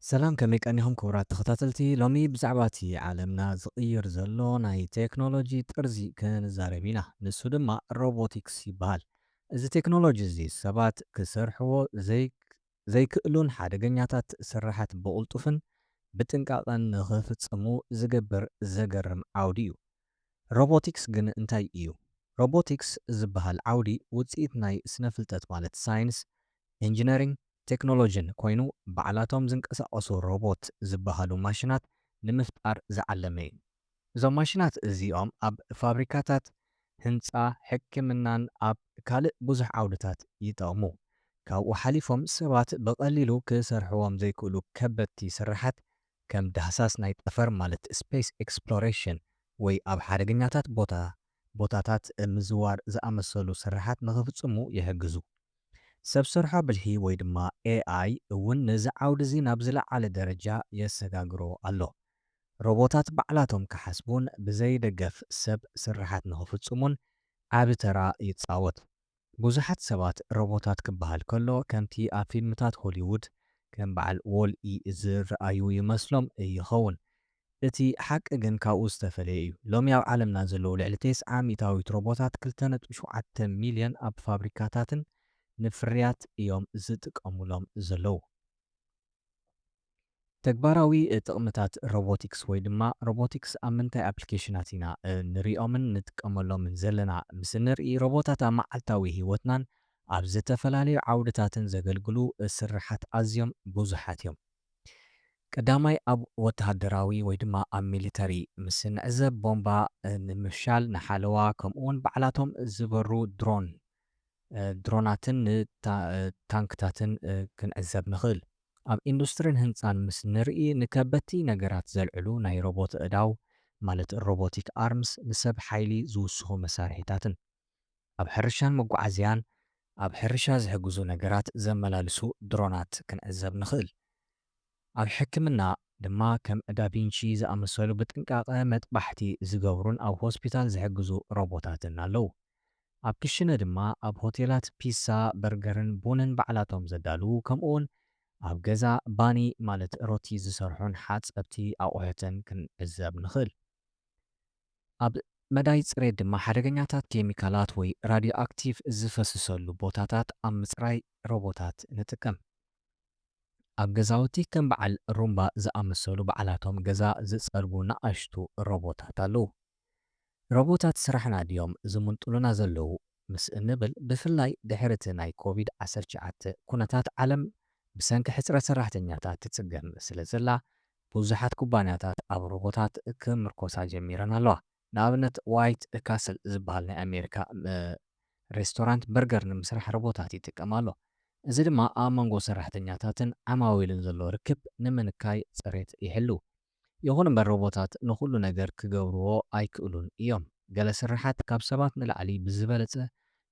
ሰላም፣ ከመይ ቀኒኹም ክቡራት ተኸታተልቲ? ሎሚ ብዛዕባ እቲ ዓለምና ዝቕይር ዘሎ ናይ ቴክኖሎጂ ጥርዚ ክንዛረብ ኢና። ንሱ ድማ ሮቦቲክስ ይበሃል። እዚ ቴክኖሎጂ እዚ ሰባት ክሰርሕዎ ዘይ-፣ ዘይክእሉን ሓደገኛታት ስራሓት ብቕልጡፍን ብጥንቃቐን ንኽፍጽሙ ዝገብር ዘገርም ዓውዲ እዩ። ሮቦቲክስ ግን እንታይ እዩ? ሮቦቲክስ ዝበሃል ዓውዲ ውጽኢት ናይ ስነ ፍልጠት ማለት ሳይንስ፣ ኢንጂነሪንግ፣ ቴክኖሎጂን ኮይኑ፣ ባዕላቶም ዝንቀሳቐሱ ሮቦት ዝበሃሉ ማሽናት ንምፍጣር ዝዓለመ እዩ። እዞም ማሽናት እዚኦም ኣብ ፋብሪካታት፣ ህንጻ፣ ሕክምናን ኣብ ካልእ ብዙሕ ዓውድታት ይጠቕሙ። ካብኡ ሓሊፎም ሰባት ብቐሊሉ ክሰርሕዎም ዘይክእሉ ከበድቲ ስራሓት ከም ዳህሳስ ናይ ጠፈር ማለት ስፔስ ኤክስፕሎሬሽን ወይ ኣብ ሓደገኛታት ቦታ፣ ቦታታት ምዝዋር ዝኣመሰሉ ስራሓት ንኽፍጽሙ ይሕግዙ። ሰብ ሰርሖ ብልሒ ወይ ድማ ኤ ኣይ እውን ነዚ ዓውዲ እዚ ናብ ዝለዓለ ደረጃ የሰጋግሮ ኣሎ። ሮቦታት ባዕላቶም ክሓስቡን ብዘይ ደገፍ ሰብ ስራሓት ንኽፍጽሙን ዓቢ ተራ ይጻወት። ብዙሓት ሰባት ሮቦታት ክበሃል ከሎ ከምቲ ኣብ ፊልምታት ሆሊውድ ከም በዓል ዎል ኢ ዝረኣዩ ይመስሎም ይኸውን። እቲ ሓቂ ግን ካብኡ ዝተፈለየ እዩ። ሎሚ ኣብ ዓለምና ዘለዉ ልዕሊ ተስዓ ሚእታዊት ሮቦታት ክልተ ነጥቢ ሸውዓተ ሚልዮን ኣብ ፋብሪካታትን ንፍርያት እዮም ዝጥቀሙሎም ዘለዉ። ተግባራዊ ጥቕምታት ሮቦቲክስ ወይ ድማ ሮቦቲክስ ኣብ ምንታይ ኣፕሊኬሽናት ኢና ንሪኦምን ንጥቀመሎምን ዘለና ምስ ንርኢ፣ ሮቦታት ኣብ መዓልታዊ ህይወትናን ኣብ ዝተፈላለዩ ዓውድታትን ዘገልግሉ ስርሓት ኣዝዮም ብዙሓት እዮም። ቀዳማይ ኣብ ወተሃደራዊ ወይ ድማ ኣብ ሚሊተሪ ምስ ንዕዘብ ቦምባ ንምፍሻል ንሓለዋ ከምኡ እውን ባዕላቶም ዝበሩ ድሮን ድሮናትን ንታ-፣ ታንክታትን ክንዕዘብ ንኽእል። ኣብ ኢንዱስትሪን ህንጻን ምስ ንርኢ ንከበድቲ ነገራት ዘልዕሉ ናይ ሮቦት ኣእዳው ማለት ሮቦቲክ ኣርምስ ንሰብ ሓይሊ ዝውስኹ መሳርሒታትን ኣብ ሕርሻን መጓዓዝያን ኣብ ሕርሻ ዝሕግዙ ነገራት ዘመላልሱ ድሮናት ክንዕዘብ ንኽእል። ኣብ ሕክምና ድማ ከም ዳቪንቺ ዝኣመሰሉ ብጥንቃቐ መጥባሕቲ ዝገብሩን ኣብ ሆስፒታል ዝሕግዙ ሮቦታትን ኣለዉ። ኣብ ክሽነ ድማ ኣብ ሆቴላት ፒሳ፣ በርገርን ቡንን ባዕላቶም ዘዳልዉ፣ ከምኡውን ኣብ ገዛ ባኒ ማለት ሮቲ ዝሰርሑን ሓጸብቲ ኣቑሑትን ክንዕዘብ ንኽእል። ኣብ መዳይ ጽሬት ድማ ሓደገኛታት ኬሚካላት ወይ ራድዮ ኣክቲቭ ዝፈስሰሉ ቦታታት ኣብ ምጽራይ ሮቦታት ንጥቀም። ኣብ ገዛውቲ ከም በዓል ሩምባ ዝኣመሰሉ ባዕላቶም ገዛ ዝጸርጉ ንኣሽቱ ሮቦታት ኣለዉ። ሮቦታት ስራሕና ድዮም ዝምንጥሉና ዘለዉ ምስ እንብል፣ ብፍላይ ድሕሪ እቲ ናይ ኮቪድ ዓሰርተ ትሽዓተ ኩነታት ዓለም ብሰንኪ ሕጽረት ሰራሕተኛታት ትጽገም ስለ ዘላ፣ ብዙሓት ኩባንያታት ኣብ ሮቦታት ክምርኮሳ ጀሚረን ኣለዋ። ንኣብነት ዋይት ካስል ዝበሃል ናይ ኣሜሪካ፣ እ፣ ሬስቶራንት በርገር ንምስራሕ ሮቦታት ይጥቀም ኣሎ። እዚ ድማ ኣብ መንጎ ሰራሕተኛታትን ዓማዊልን ዘሎ ርክብ ንምንካይ ጽሬት ይሕሉ። ይኹን እምበር ሮቦታት ንኹሉ ነገር ክገብርዎ ኣይክእሉን እዮም። ገለ ስርሓት ካብ ሰባት ንላዕሊ ብዝበለጸ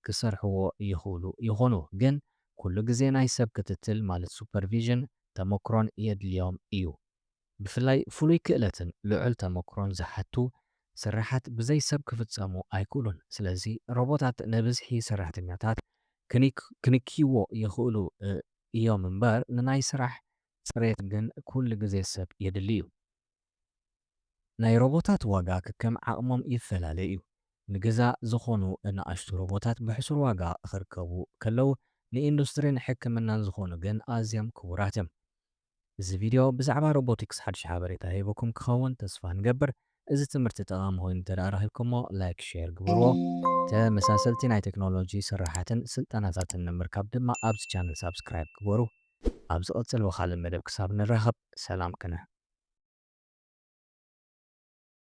ክሰርሕዎ ይኽእሉ ይኾኑ፣ ግን ኩሉ ግዜ ናይ ሰብ ክትትል ማለት ሱፐርቪዥን ተመክሮን የድልዮም እዩ። ብፍላይ ፍሉይ ክእለትን ልዑል ተመክሮን ዝሓቱ ስርሓት ብዘይ ሰብ ክፍጸሙ ኣይክእሉን። ስለዚ ሮቦታት ንብዝሒ ሰራሕተኛታት ክንክ-፣ ክንክይዎ ይኽእሉ፣ እ፣ እዮም እምበር ንናይ ስራሕ ጽሬት ግን ኩሉ ግዜ ሰብ የድሊ እዩ። ናይ ሮቦታት ዋጋ ከከም ዓቕሞም ይፈላለ እዩ። ንገዛ ዝኾኑ ንኣሽቱ ሮቦታት ብሕሱር ዋጋ ክርከቡ ከለዉ፣ ንኢንዱስትሪን ሕክምናን ዝኾኑ ግን ኣዝዮም ክቡራት እዮም። እዚ ቪድዮ ብዛዕባ ሮቦቲክስ ሓድሽ ሓበሬታ ሂበኩም ክኸውን ተስፋ ንገብር። እዚ ትምህርቲ ጠቓሚ ኮይኑ እንተ ደኣ ረኺብኩሞ፣ ላይክ፣ ሼር ግበርዎ። ተመሳሰልቲ ናይ ቴክኖሎጂ ስራሓትን ስልጠናታትን ንምርካብ ድማ ኣብዚ ቻነል ሳብስክራይብ ግበሩ። ኣብ ዝቕጽል ብኻልእ መደብ ክሳብ ንራኸብ፣ ሰላም ቅነ።